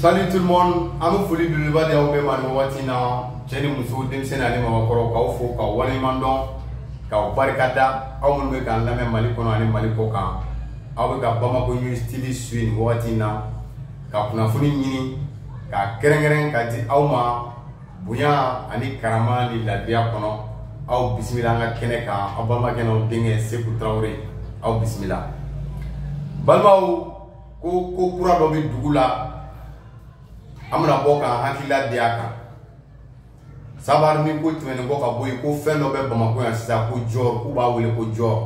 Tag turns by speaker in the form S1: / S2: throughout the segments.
S1: Salut tout le monde, an bɛ foli belebeleba di aw bɛɛ ma nin wagati in na, cɛ ni muso, denmisɛnnin ani mabakɔrɔ, k'aw fo k'aw waleɲuman dɔn, k'aw barikada. Aw minnu bɛ k'an lamɛn Mali kɔnɔ ani Mali kɔ kan, aw bɛ ka Bamako News TV suit nin wagati in na, ka kunnafoni ɲini k'a kɛrɛnkɛrɛn ka di aw ma bonya ani karama ni laadiriya kɔnɔ. Aw bisimila an ka kɛnɛ kan, aw balimakɛ n'aw denkɛ Seku Tarawele, aw bisimila. Balimaw, ko kura dɔ bɛ dugu la, an bɛna bɔ k'an hakilila di a kan. Sabari ni ko tɛmɛnen kɔ ka bɔ yen, ko fɛn dɔ bɛ Bamakɔ yan sisan ko jɔr, k'u b'a wele ko jɔr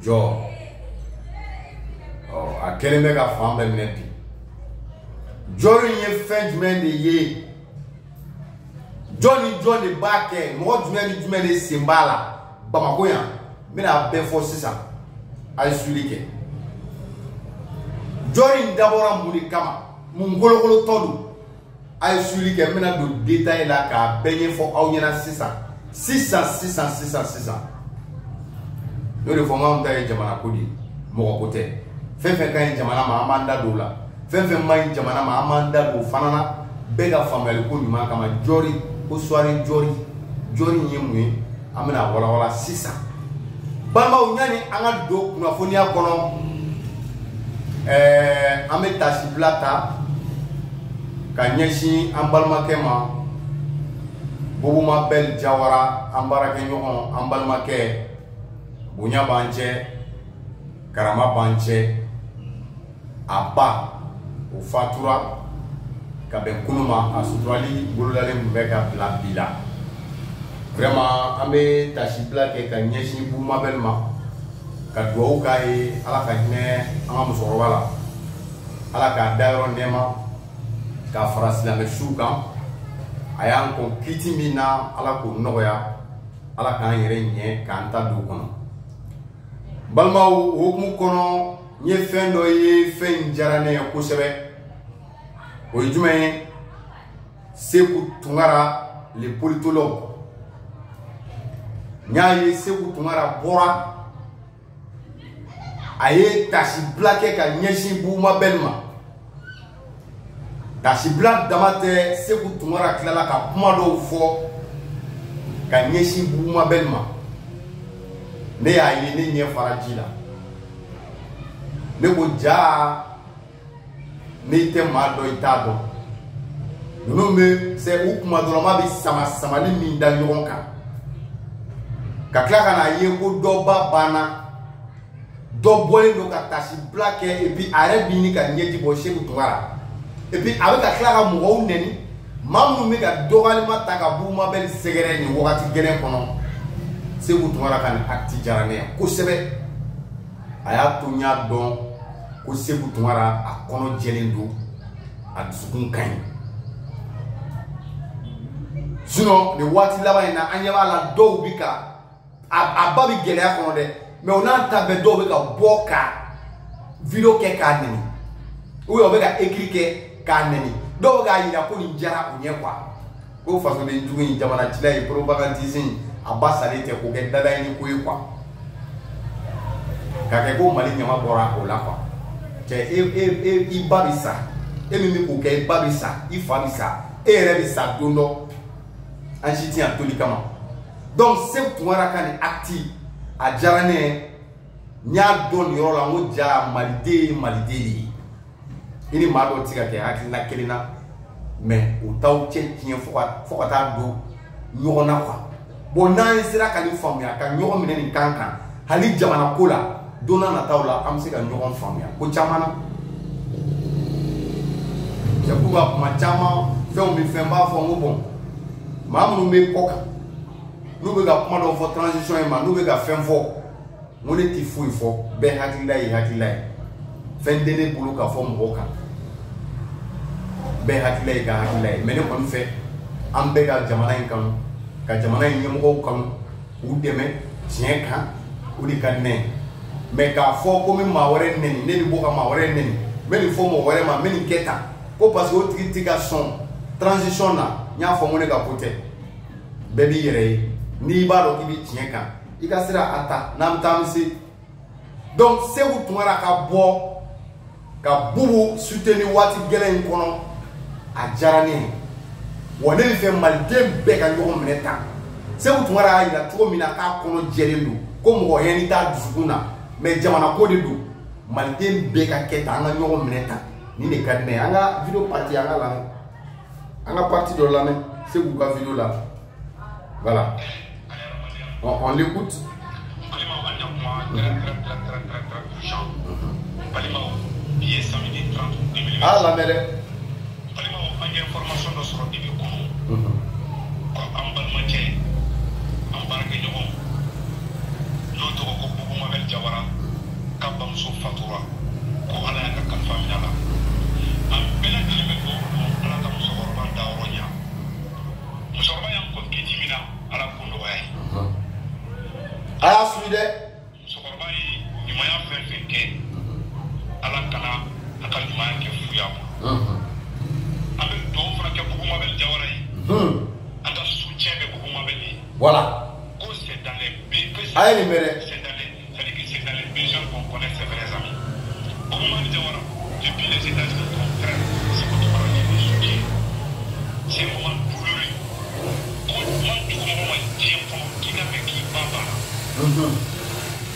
S1: jɔr. Ɔ, a kɛlen bɛ ka fan bɛɛ minɛ bi. Jɔr in ye fɛn jumɛn de ye? Jɔn ni jɔn de b'a kɛ? Mɔgɔ jumɛn ni jumɛn de sen b'a la Bamakɔ yan? N bɛna a bɛɛ fɔ sisan, a ye suivi kɛ. Jɔr in dabɔra mun de kama? Mun kolokolotɔ don? A ye suivi kɛ, n bɛna don détail la k'a bɛɛ ɲɛfɔ aw ɲɛna sisan sisan sisan sisan sisan. N'o de fɔ n k'anw ta ye jamana ko de ye, mɔgɔ ko tɛ. Fɛn fɛn ka ɲi jamana ma, an b'an da don o la. Fɛn fɛn man ɲi jamana ma, an b'an da don o fana na, bɛɛ ka faamuyali ko ɲuman kama. Jɔri ko soirée jɔri, jɔri in ye mun ye? An bɛna walawala sisan. Balimaw, yanni an ka don kunnafoniya kɔnɔ, an bɛ tasibila ta ka ɲɛsin an balimakɛ ma, Bobo Mabel Jawara, an baarakɛɲɔgɔn, an balimakɛ, bonya b'an cɛ, karama b'an cɛ. A ba o fatura ka bɛn kunun ma, a suturali bolodalen tun bɛ ka bila bi la. Vraiment, an bɛ tasibila kɛ ka ɲɛsin Bobo Mabel ma, ka dugawu k'a ye, Ala ka hinɛ an ka musokɔrɔba la, Ala k'a dayɔrɔ nɛɛma, k'a fara silamɛ suw kan. A y'an kɔn kiti min na, Ala k'o nɔgɔya, Ala k'an yɛrɛ ɲɛ k'an ta don kɔnɔ. Balimaw, o hukumu kɔnɔ, n ye fɛn dɔ ye, fɛn in diyara ne ye kosɛbɛ. O ye jumɛn ye? Seku Tunkara, le politologue. N y'a ye Seku Tunkara bɔra, a ye tasibila kɛ ka ɲɛsin Bobo Mabel ma. Tasibila dama tɛ, Seku Tunkara tilala ka kuma dɔw fɔ ka ɲɛsin Bobo Mabel ma. Ne y'a ye, ne ɲɛ fara ji la. Ne ko jaa, n'i tɛ maa dɔn, i t'a dɔn. Ninnu bɛ se u kuma dɔrɔn bɛ sama samali min da ɲɔgɔn kan, ka tila ka n'a ye ko dɔ ba banna, dɔ bɔlen don ka tasibila kɛ, et puis a yɛrɛ b'i ɲini ka ɲɛji bɔ Seku Tunkara, et puis a bɛ ka tila ka mɔgɔw nɛni, maa minnu bɛ ka dɔgɔyalima ta ka Bobo Mabel sɛgɛrɛ nin wagati gɛlɛn kɔnɔ. Seku Tunkara ka nin acte diyara ne ye kosɛbɛ. A y'a to n y'a dɔn ko Seku Tunkara a kɔnɔ jɛlen don, a dusukun ka ɲi. Sinon nin waati laban in na, an ɲɛ b'a la, dɔw bɛ ka a ba bɛ gɛlɛya kɔnɔ dɛ, mais o n'a ta bɛɛ, dɔw bɛ ka bɔ ka vidéo kɛ k'a nɛni, ou bien u bɛ ka écrit kɛ k'a nɛni, dɔw bɛ k'a yira ko nin diyara u ɲɛ quoi, ko fasoden jugu in, jamana cila in, propagandiste in, a ba salen tɛ k'o kɛ dada ɲini ko ye quoi, k'a kɛ ko Mali ɲama bɔra o la quoi. Cɛ, e e e i ba bɛ sa, e min bɛ k'o kɛ, i ba bɛ sa, i fa bɛ sa, e yɛrɛ bɛ sa don dɔ, an si tɛ yan toli kama. Donc Seku Tunkara ka nin acte a diyara ne ye. N y'a dɔn nin yɔrɔ la, n ko ja, maliden ye maliden de ye. I ni maa dɔw tɛ se ka kɛ hakilina kelen na, mais o t'aw cɛ tiɲɛ fo ka taa don ɲɔgɔn na quoi. Bon, n'an sera ka nin faamuya, ka ɲɔgɔn minɛ nin kan kan, hali jamana ko la, don n'a nataw la, an bɛ se ka ɲɔgɔn faamuya ko caman na. C'est pourquoi kuma caman, fɛnw bɛ fɛn b'a fɔ, n ko bon, maa minnu bɛ kɔ kan, n'u bɛ ka kuma dɔw fɔ transition in ma, n'u bɛ ka fɛn fɔ, n ko ne ti foyi fɔ, bɛɛ hakilila ye hakilila ye, fɛn tɛ ne bolo k'a fɔ mɔgɔw kan, bɛɛ hakilila ye ka hakilila ye. Mais ne kɔni fɛ, an bɛɛ ka jamana in kanu, ka jamana in ɲɛmɔgɔw kanu, k'u dɛmɛ tiɲɛ kan, o de ka di ne ye. Mais k'a fɔ ko n bɛ maa wɛrɛ nɛni, ne bɛ bɔ ka maa wɛrɛ nɛni, n bɛ nin fɔ mɔgɔ wɛrɛ ma, n bɛ nin kɛ tan, ko parce que o tigi tɛ ka sɔn transition na, n y'a fɔ n ko ne ka ko tɛ. Bɛɛ b'i yɛrɛ ye, n'i b'a dɔn k'i bɛ tiɲɛ kan, i ka sira a ta, n'an bɛ taa, an bɛ se. Donc Seku Tunkara ka bɔ Ka Boubou soutenir waati gɛlɛn in kɔnɔ, a diyara ne ye. Wa ne bɛ fɛ maliden bɛɛ ka ɲɔgɔn minɛ tan. Sékou Tounkara y'a jira cogo min na k'a kɔnɔ jɛlen don, ko mɔgɔ haine t'a dusukun na, mais jamana ko de don. Maliden bɛɛ ka kɛ tan, an ka ɲɔgɔn minɛ tan. Nin de ka di ne ye. An ka vidéo partie, an ka lamɛn. An ka partie dɔ lamɛn Sékou ka vidéo la. Voilà. On l'écoute.
S2: Très très très très très très urgent. Balimaw, bi ye samedi 30 2020.
S1: Ah, lamɛn dɛ.
S2: Balimaw, an ye information dɔ sɔrɔ depuis kunun. Ko an balimacɛ, an baarakɛɲɔgɔn, n'o tɔgɔ ko Boubou Mabel Diawara, k'a bamuso fatura, ko Ala y'a ka kalifa minɛ a la. An bɛɛ lajɛlen bɛ dugawu don Ala ka musokɔrɔba dayɔrɔ ɲa. Musokɔrɔba y'an kɔn kiti min na, Ala k'o nɔgɔya ye.
S1: A y'a suit dɛ.
S2: Musokɔrɔba ye ɲumanya fɛn fɛn kɛ, Ala kana a ka ɲumanya kɛ fu y'a bolo. An bɛ dugawu fana kɛ Boubou Mabel Diawara ye. An ka soutien bɛ Boubou Mabel ye.
S1: Voilà.
S2: Ko c'est dans les
S1: A ye nin mɛn dɛ.
S2: C'est dans les, c'est-à-dire que c'est dans les besoins qu'on connaît ses vrais amis. Boubou Mabel Diawara, depuis les États-Unis, ton frère Sékou Tounkara qui nous soutient. C'est un moment douloureux. Ko man jugu mɔgɔ ma diɲɛ kɔnɔ k'i ka mɛn k'i ba banna.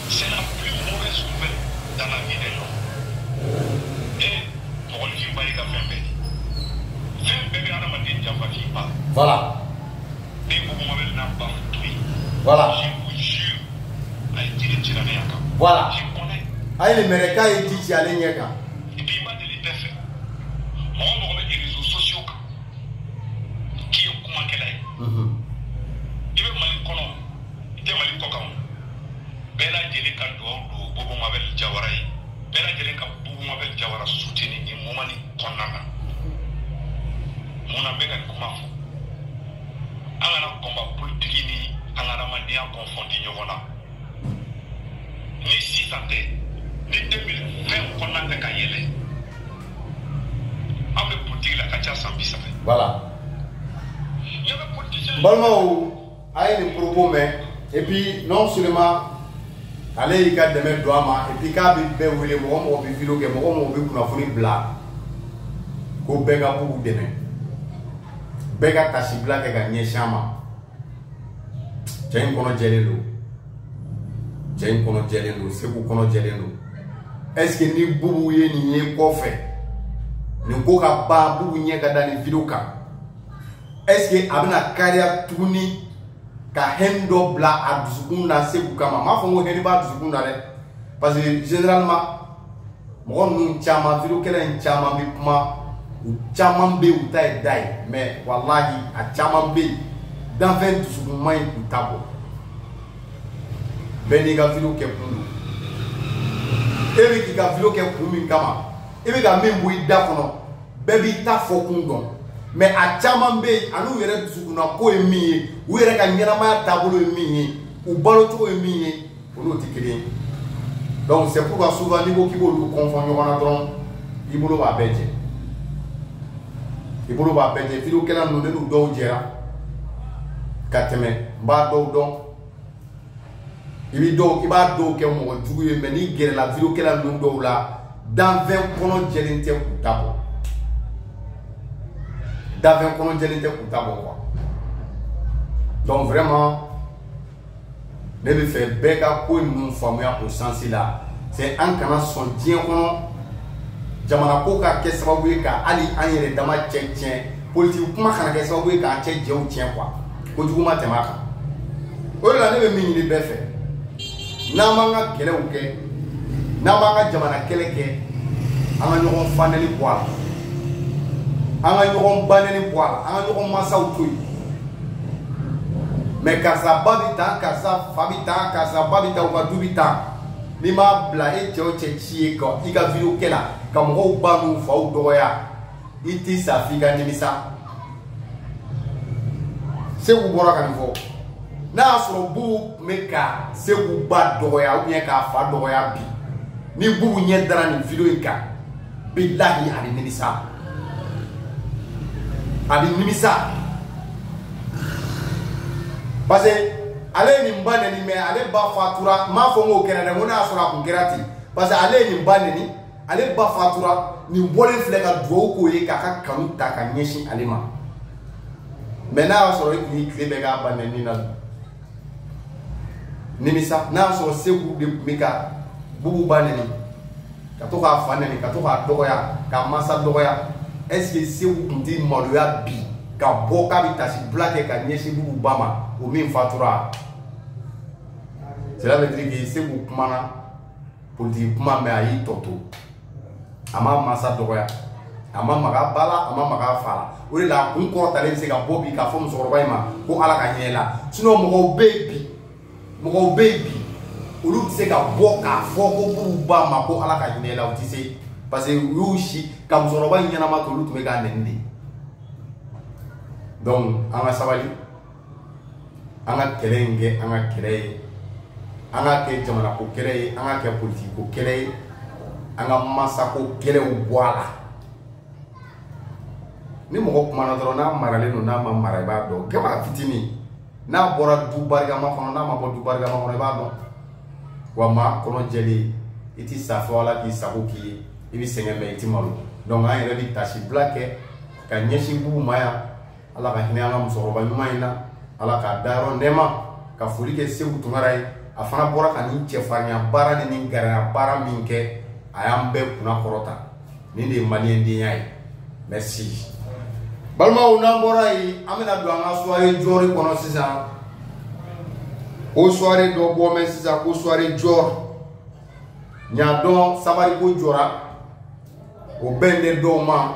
S2: C'est la plus mauvaise nouvelle dans la vie d'un homme. Et mɔgɔninfin ba y'i ka fɛn bɛɛ di. Fɛn bɛɛ bɛ hadamaden janfa f'i ba.
S1: Voilà.
S2: Ne ye Boubou Mabel n'a ba to yen.
S1: Voilà.
S2: Je vous jure, a ye ji de cira ne ɲɛ kan.
S1: Voilà.
S2: Je connais.
S1: A ye nin mɛn dɛ, k'a ye ji ci ale ɲɛ kan.
S2: Et puis n b'a deli bɛɛ fɛ. Mɔgɔ mɔgɔ bɛ réseaux sociaux kan, k'i ye kumakɛla ye. I bɛ Mali kɔnɔ, i tɛ Mali kɔ kan o. Bɛɛ lajɛlen ka dugawu don Boubou Mabel Diawara ye. Bɛɛ lajɛlen ka Boubou Mabel Diawara soutenir nin moment nin kɔnɔna na. Mun na n bɛ ka nin kuma fɔ? An kana combat politique ni an ka adamadenya confondre ɲɔgɔn na. Ni sisan tɛ, ni 2020 kɔnɔna tɛ ka yɛlɛ, an bɛ politique la ka ca san 30 ye.
S1: Voilà.
S2: Ɲɛ bɛ politicien.
S1: Balimaw, a ye nin propos mɛn. Et puis non seulement ale y'i ka dɛmɛ don a ma, et puis k'a bɛ bɛɛ wele, mɔgɔ mɔgɔ bɛ vidéo kɛ, mɔgɔ mɔgɔ bɛ kunnafoni bila, ko bɛɛ ka Boubou dɛmɛ, bɛɛ ka tasibila kɛ ka ɲɛsin a ma. Cɛ in kɔnɔ jɛlen don, cɛ in kɔnɔ jɛlen don, Sékou kɔnɔ jɛlen don. Est ce que ni Boubou ye nin ye kɔfɛ, nin ko ka ban, Boubou ɲɛ ka da nin vidéo kan, est ce que a bɛna kariya tuguni ka haine dɔ bila a dusukun na Sékou kama? N m'a fɔ n ko haine b'a dusukun na dɛ, parce que généralement mɔgɔ ninnu caman, vidéo kɛla in caman bɛ kuma, u caman bɛ yen u ta ye da ye, mais walahi a caman bɛ yen danfɛn dusukun man ɲi k'u ta bɔ. Bɛɛ n'i ka vidéo kɛ kun don. E bɛ k'i ka vidéo kɛ kun min kama, e bɛ ka min bɔ i da kɔnɔ, bɛɛ b'i ta fɔ kun dɔn. Mais a caman bɛ yen, a n'u yɛrɛ dusukunna ko ye min ye, u yɛrɛ ka ɲɛnamaya taabolo ye min ye, u balocogo ye min ye, olu tɛ kelen ye. Donc c'est pourquoi souvent n'i ko k'i b'olu confond ɲɔgɔn na dɔrɔn, i bolo b'a bɛɛ jɛ, i bolo b'a bɛɛ jɛ. Vidéo kɛla ninnu, ne n'u dɔw jɛra ka tɛmɛ, n b'a dɔw dɔn. I bi dɔw, i b'a dɔw kɛ mɔgɔ jugu ye, mais n'i gɛrɛla vidéo kɛla ninnu dɔw la, danfɛn kɔnɔ jɛlen tɛ k'u ta bɔ, danfɛn kɔnɔ jɛlen tɛ k'u ta bɔ quoi. Donc vraiment ne bɛ fɛ bɛɛ ka ko ninnu faamuya o sens la. C'est an kana sɔn diɲɛ kɔnɔ jamana ko ka kɛ sababu ye ka hali an yɛrɛ dama cɛ tiɲɛ, politique kuma kana kɛ sababu ye k'an cɛ jɛw tiɲɛ quoi. Kojugu ma tɛmɛ a kan. O de la ne bɛ min ɲini bɛɛ fɛ, n'an b'an ka kɛlɛw kɛ, n'an b'an ka jamana kɛlɛ kɛ, an ka ɲɔgɔn fanɛli bɔ a la, an ka ɲɔgɔn banɛli bɔ a la, an ka ɲɔgɔn mansaw to yen. Mais karisa ba bɛ tan, karisa fa bɛ tan, karisa ba bɛ tan, u ka du bɛ tan. N'i m'a bila e cɛ o cɛ ci ye ka i ka vidéo kɛ la ka mɔgɔw ba n'u faw dɔgɔya, i t'i sa f'i ka nimisa. Sékou bɔra ka nin fɔ. N'a y'a sɔrɔ Boubou tun bɛ ka Sékou ba dɔgɔya ou bien k'a fa dɔgɔya bi, ni Boubou ɲɛ dara nin vidéo in kan, bilahi a bɛ nimisa, a bɛ nimisa. Parce que ale ye nin ba neni, mais ale ba fatura. N m'a fɔ n k'o kɛra dɛ, n ko n'a y'a sɔrɔ a kun kɛra ten, parce que ale ye nin ba neni, Ale ba fatura nin bɔlen filɛ ka duwawu k'o ye k'a ka kanu ta ka ɲɛsin ale ma. Mais n'a y'a sɔrɔ e tun y'i tile bɛɛ k'a ba nɛni na nimisa, n'a y'a sɔrɔ Segu de tun bɛ ka Bubu ba nɛni, ka to k'a fa nɛni, ka to k'a dɔgɔya, k'a mansa dɔgɔya, est ce que Segu tun tɛ maloya bi ka bɔ k'a bɛ tasi bila kɛ ka ɲɛsin Bubu ba ma o min fatura? Cela veut dire que Segu kumana politique kuma, mais a y'i tɔ to, a ma mansa dɔgɔya, a ma maga ba la, a ma maga fa la. O de la a kun kɔrɔtalen bɛ se ka bɔ bi k'a fɔ musokɔrɔba in ma ko Ala ka hinɛ la. Sinon mɔgɔw bɛ yen bi, mɔgɔw bɛ yen bi, olu tɛ se ka bɔ k'a fɔ ko Bubu ba ma ko Ala ka hinɛ la, u tɛ se, parce que u y'u si ka musokɔrɔba in ɲɛnama to, olu tun bɛ k'a nɛni de. Donc an ka sabali, an ka kɛlɛ in kɛ an ka kɛlɛ ye, an ka kɛ jamanako kɛlɛ ye, an ka kɛ politikiko kɛlɛ ye, an ka masako kɛlɛw bɔ a la. Ni mɔgɔ kumana dɔrɔn, n'a maralen don, n'a ma mara, i b'a dɔn. Kɛba fitinin, n'a bɔra du barikama kɔnɔ, n'a ma bɔ du barikama kɔnɔ, i b'a dɔn. Wa maa kɔnɔ jɛlen, i ti sa fɔ Ala k'i sago k'i ye, i bɛ sɛgɛn mɛ i ti malo. Donc an yɛrɛ bɛ tasi bila kɛ ka ɲɛsin Bubu ma yan. Ala ka hinɛ an ka musokɔrɔba ɲuman in na, Ala k'a dayɔrɔ nɛɛma, ka foli kɛ Segu Tunkara ye. A fana bɔra ka nin cɛfarinya baara ni nin garaya baara min kɛ, a y'an bɛɛ kunna kɔrɔta. Nin de ye maliyɛndenya ye. Merci. Balimaw, n'an bɔra yen, an bɛna don an ka soirée jɔri kɔnɔ sisan. O soirée dɔ bɔ mɛ sisan ko soirée jɔr. Ɲadɔn sabariko jɔra, o bɛn tɛ dɔw ma.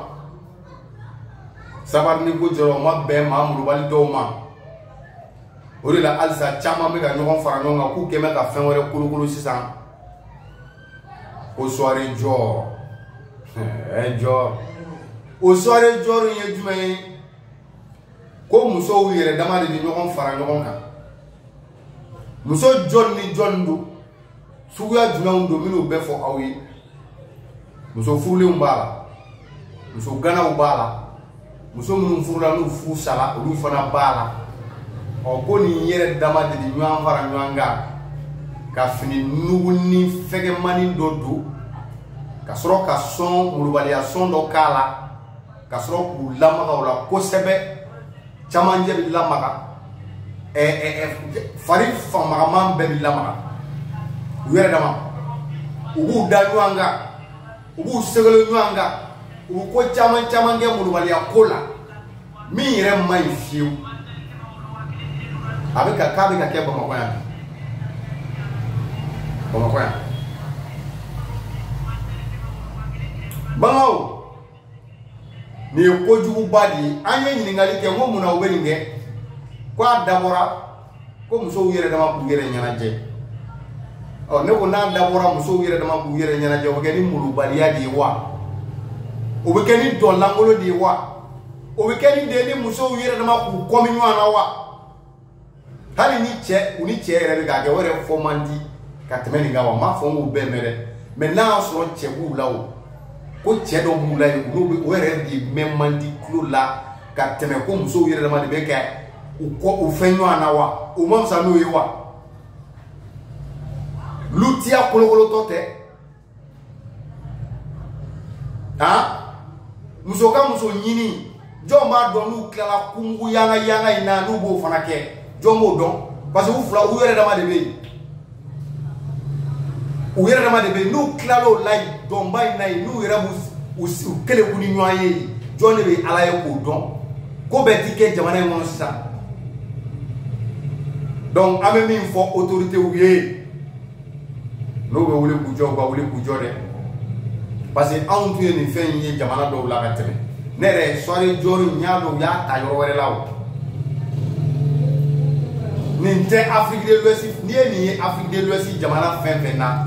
S1: Sabariniko jɔra, o ma bɛn maa molobali dɔw ma. O de la halisa caman bɛ ka ɲɔgɔn fara ɲɔgɔn kan k'u kɛn bɛ ka fɛn wɛrɛ kolokolo sisan ko soirée jɔr. Jɔr, o soirée jɔr in ye jumɛn ye? Ko musow yɛrɛ dama de bɛ ɲɔgɔn fara ɲɔgɔn kan. Muso jɔn ni jɔn don, suguya jumɛnw don, minnu bɛɛ fɔ aw ye. Muso furulenw b'a la, muso ganaw b'a la, muso minnu furula n'u furu sara, olu fana b'a la. Ɔ ko nin yɛrɛ dama de bɛ ɲɔgɔn fara ɲɔgɔn kan ka fini nugu ni fɛgɛmani dɔ don, ka sɔrɔ ka sɔn molobaliya sɔn dɔ k'a la, ka sɔrɔ k'u lamaga o la kosɛbɛ. Camancɛ bɛ lamaga, fari fanmagaman bɛɛ bɛ lamaga. U yɛrɛ dama, u b'u da ɲɔgɔn kan, u b'u sɛgɛlɛ ɲɔgɔn kan, u bɛ ko caman caman kɛ molobaliya ko la min yɛrɛ man ɲi fiyewu. A bɛ ka k'a bɛ ka kɛ Bamakɔ yan bi, Bamakɔ yan. Balimaw, nin ye kojuguba de ye. An ye ɲininkali kɛ, n ko munna u bɛ nin kɛ? Ko a dabɔra ko musow yɛrɛ dama k'u yɛrɛ ɲɛnajɛ. Ɔ ne ko n'a dabɔra musow yɛrɛ dama k'u yɛrɛ ɲɛnajɛ, o bɛ kɛ ni molobaliya de ye wa? O bɛ kɛ ni dɔnlankolon de ye wa? O bɛ kɛ ni de ni musow yɛrɛ dama k'u kɔmi ɲɔgɔn na wa? Hali ni cɛ, u ni cɛ yɛrɛ bɛ k'a kɛ, o yɛrɛ fɔ man di ka tɛmɛ nin kan wa? N m'a fɔ n k'u bɛɛ mɛn dɛ, mais n'a y'a sɔrɔ cɛ b'u la o, ko cɛ dɔw b'u la yen, olu bɛ o yɛrɛ de mɛn man di tulo la ka tɛmɛ ko musow yɛrɛ dama de bɛ kɛ u kɔ u fɛn ɲɔgɔn na wa? O ma fisa n'o ye wa? Lutiya kolokolotɔ tɛ han? Muso ka muso ɲini, jɔn b'a dɔn n'u tilala kungu yanga yanga in na n'u b'o fana kɛ, jɔn b'o dɔn? Parce que u fila u yɛrɛ dama de bɛ yen, u yɛrɛ dama de bɛ yen. N'u tilal'o la yen, dɔnba in na yen, n'u yɛrɛ b'u keleku ni ɲɔgɔn ye, jɔn de bɛ Ala ye k'o dɔn? Ko bɛɛ ti kɛ jamana in kɔnɔ sisan. Donc an bɛ min fɔ autorités ye, n'o bɛ wuli k'u jɔ, u ka wuli k'u jɔ dɛ, parce que anw tun ye nin fɛn in ye jamana dɔw la ka tɛmɛ. Ne yɛrɛ soirée jɔri n y'a dɔn u y'a ta yɔrɔ wɛrɛ la o. Nin tɛ Afrique de l'Ouest. N'i ye nin ye Afrique de l'Ouest jamana fɛn fɛn na,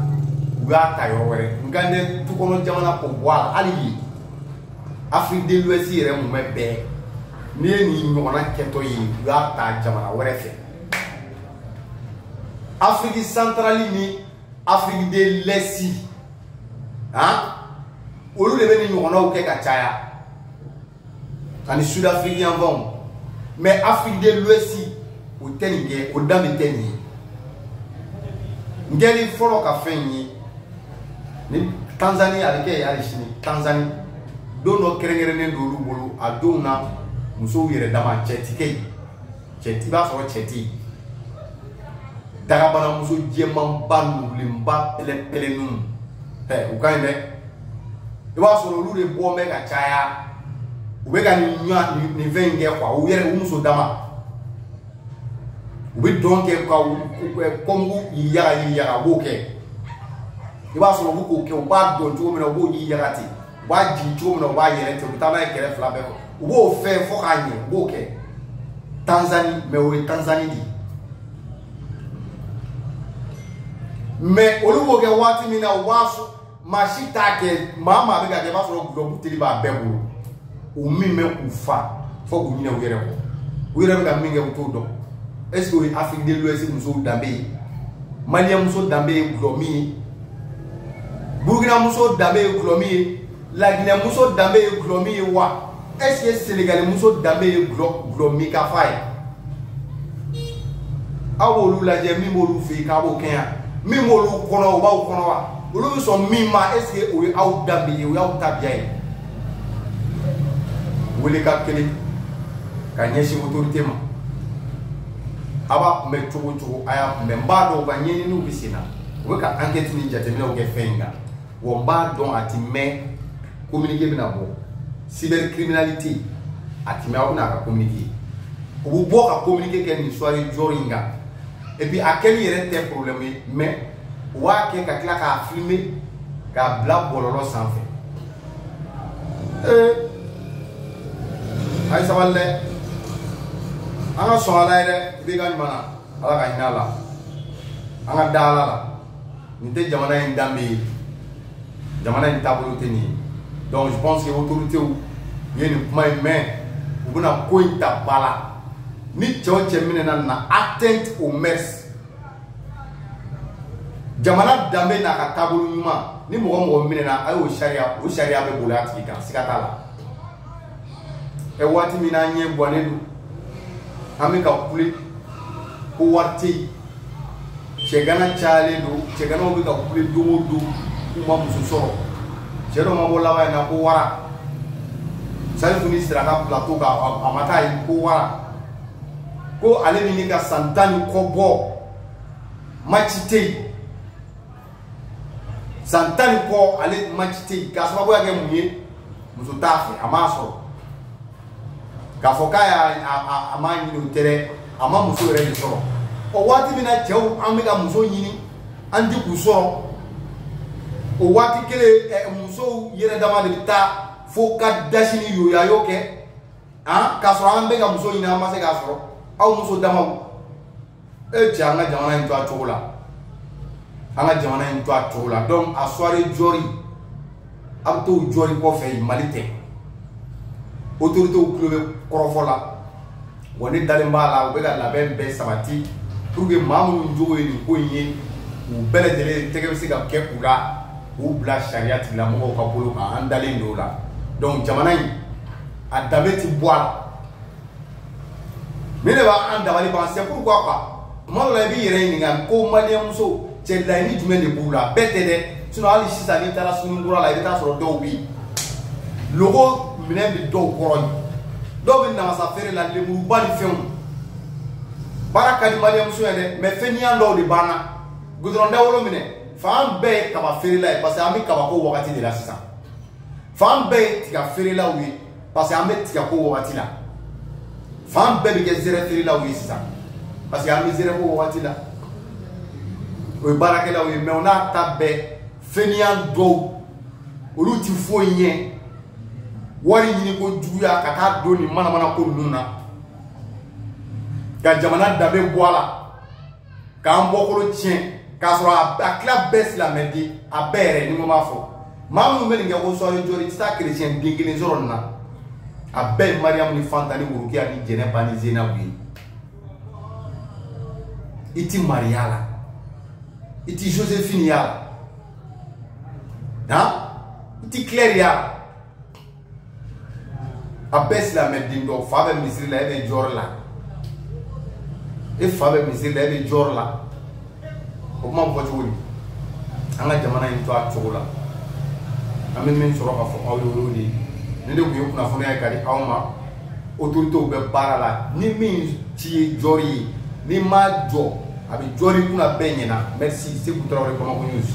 S1: u y'a ta yɔrɔ wɛrɛ. N kan tɛ du kɔnɔ jamana ko bɔ a la, hali yen Afrique de l'Ouest yɛrɛ mun bɛ bɛɛ, n'i ye nin ɲɔgɔnna kɛtɔ ye, u y'a ta jamana wɛrɛ fɛ. Afrique centrale ni Afrique de l'Est, han, olu de bɛ nin ɲɔgɔnnaw kɛ ka caya, ani Sud Afrique yanfanw. Mais Afrique de l'Ouest o tɛ nin kɛ, o da min tɛ nin ye. N kɛlen fɔlɔ ka fɛn in ye ni Tanzanie a bɛ kɛ yen hali sini. Tanzanie don dɔ kɛrɛnkɛrɛnnen don olu bolo, a donw na musow yɛrɛ dama, cɛ ti kɛ yen, cɛ i b'a sɔrɔ cɛ tɛ yen. Dagabanamuso jɛmanba nugulenba pɛlɛpɛlɛninw, ɛ u ka ɲi dɛ. I b'a sɔrɔ olu de bɔ bɛ ka caya, u bɛ ka nin ɲɔ nin fɛn in kɛ quoi. U yɛrɛ u muso dama, u bɛ dɔn kɛ ka kɔmugu yiriyaga yiriyaga, u b'o kɛ. I b'a sɔrɔ u bɛ k'o kɛ, u b'a dɔn cogo min na, u b'o yiriyaga ten, u b'a jigin cogo min na, u b'a yɛlɛ ten, u bɛ taa n'a ye kɛrɛ fila bɛɛ kɔ, u b'o fɛn fo k'a ɲɛ, u b'o kɛ Tanzanie. Mais o ye Tanzanie de ye. Mais olu b'o kɛ waati min na, u b'a sɔrɔ maa si t'a kɛ, maa maa bɛ ka kɛ, i b'a sɔrɔ gulɔ buteli b'a bɛɛ bolo. U min bɛ k'u fa fo k'u ɲinɛ u yɛrɛ kɔ, u yɛrɛ bɛ ka min kɛ u t'o dɔn. Est ce que o ye Afrique de l'Ouest musow danbe ye? Malien muso danbe ye gulɔ min ye, Burukina muso danbe ye gulɔ min ye, Laginɛ muso danbe ye gulɔ min ye wa? Est ce que Sénégal muso danbe ye gulɔ min ka fa ye? Aw b'olu lajɛ, min b'olu fɛ yen k'a b'o kɛ yan, min b'olu kɔnɔ o b'aw kɔnɔ wa? Olu bɛ sɔn min ma, est ce que o ye aw danbe ye, o y'aw tabiya ye? Wele ka kelen ka ɲɛsin autorité ma, a b'a kunbɛn cogo o cogo, a y'a kunbɛn. N b'a dɔn u ka ɲɛɲiniw bɛ sen na, u bɛ ka enquête ni jateminɛw kɛ fɛn in kan. Wa n b'a dɔn a ti mɛn, communiqué bɛna bɔ. Cybercriminalité a ti mɛn, aw bɛna a ka communiqué, u bɛ bɔ ka communiqué kɛ nin soirée jɔri in kan. Et puis a kɛli yɛrɛ tɛ problème ye, mais u b'a kɛ ka tila k'a filmer k'a bila bɔlɔlɔ sanfɛ. Ee, a ye sabali dɛ, an ka sɔn Ala ye dɛ, i b'i ka ɲuman na, Ala ka hinɛ a la, an ka da Ala la. Nin tɛ jamana in danbe ye, jamana in taabolo tɛ nin ye. Donc je pense que autorités u ye nin kuma in mɛn, u bɛna ko in ta ba la. Ni cɛ o cɛ minɛna nin na, atteinte aux mœurs, jamana danbe n'a ka taabolo ɲuman, ni mɔgɔ mɔgɔ minɛna, a y'o sariya, o sariya bɛ boli a tigi kan, siga t'a la. Ɛ, waati min na an ɲɛ guwannen don, an bɛ ka kule ko wari tɛ yen, cɛgana cayalen don, cɛganaw bɛ ka kule don o don k'u ma muso sɔrɔ. Cɛ dɔ ma bɔ laban in na ko wara, Salifu ni Siraka plateau kan, a ma taa yen ko wara, ko ale ni ne ka san 10 ni kɔ bɔ, match tɛ yen, san 10 ni kɔ ale match tɛ yen, k'a sababuya kɛ mun ye? Muso t'a fɛ, a m'a sɔrɔ. K'a fɔ k'a y'a a m'a ɲini, o tɛ dɛ, a ma muso yɛrɛ de sɔrɔ. O waati min na cɛw an bɛ ka muso ɲini, an ti k'u sɔrɔ, o waati kelen musow yɛrɛ dama de bɛ taa fo ka dasi ni yoyayo kɛ, han, k'a sɔrɔ an bɛ ka muso ɲini, an ma se k'a sɔrɔ. Aw muso damaw, e cɛ, an ka jamana in to a cogo la, an ka jamana in to a cogo la. Donc a soirée jɔri, a bɛ t'o jɔri kɔfɛ yen, Mali tɛ. Autorités tulo bɛ kɔrɔfɔ la, wa ne dalen b'a la, u bɛ ka labɛn bɛɛ sabati pour que maa minnu jogo ye nin ko in ye, u bɛɛ lajɛlen tɛgɛ bɛ se ka kɛ u la, k'u bila sariya tigilamɔgɔw ka bolo kan. An dalen don o la. Donc jamana in a danbe ti bɔ a la, ni ne b'an dabali ban. C'est pourquoi quoi, tuma dɔ la i b'i yɛrɛ ɲininka ko malien muso cɛ laɲini jumɛn de b'u la? Bɛɛ tɛ dɛ, sinon hali sisan n'i taara Sununkura la, i bɛ taa sɔrɔ dɔw bɛ yen, logo minɛn bɛ dɔw kɔrɔ yen, dɔw bɛ namasa feere la, lemuruba ni fɛnw. Baara ka di malien muso ye dɛ, mais fɛnniya dɔw de b'an na. Goudron dawolo minɛ, fan bɛɛ ye kaba feerela ye, parce que an bɛ kabako wagati de la sisan. Fan bɛɛ ye tiga feerelaw ye, parce que an bɛ tigako wagati la. Fan bɛɛ bɛ kɛ zɛrɛ feerelaw ye sisan, parce que an bɛ zɛrɛko wagati la. O ye baarakɛlaw ye, mais o n'a ta bɛɛ, fɛnniya dɔw olu ti foyi ɲɛ, wari ɲini ko juguya ka taa don nin manamana ko ninnu na, ka jamana danbe bɔ a la, k'an bɔkolo tiɲɛ, k'a sɔrɔ a tila bɛɛ silamɛden, a bɛɛ yɛrɛ ni ko m'a fɔ. Maa minnu bɛ nin kɛ ko soirée jɔri, i tɛ taa chrétien den kelen sɔrɔ nin na. A bɛɛ ye Mariyamu ni Fanta ni Worokiya ni Jɛnɛba ni Zenabu ye. I ti Mariya la, i ti Josephine y'a la, han, i ti Claire y'a la. A bɛɛ silamɛden dɔ, fa bɛ misiri la, e bɛ jɔri la, e fa bɛ misiri la, e bɛ jɔri la. O kuma bɛ fɔ cogo di? An ka jamana in to a cogo la. An bɛ min sɔrɔ k'a fɔ aw ye, o y'o de ye. Ni de tun ye kunnafoniya ye ka di aw ma, autorités bɛ baara la. Ni min ci ye jɔri ye, n'i m'a jɔ, a bɛ jɔri kunna bɛɛ ɲɛna. Merci. Seku Tarawele, Bamako News.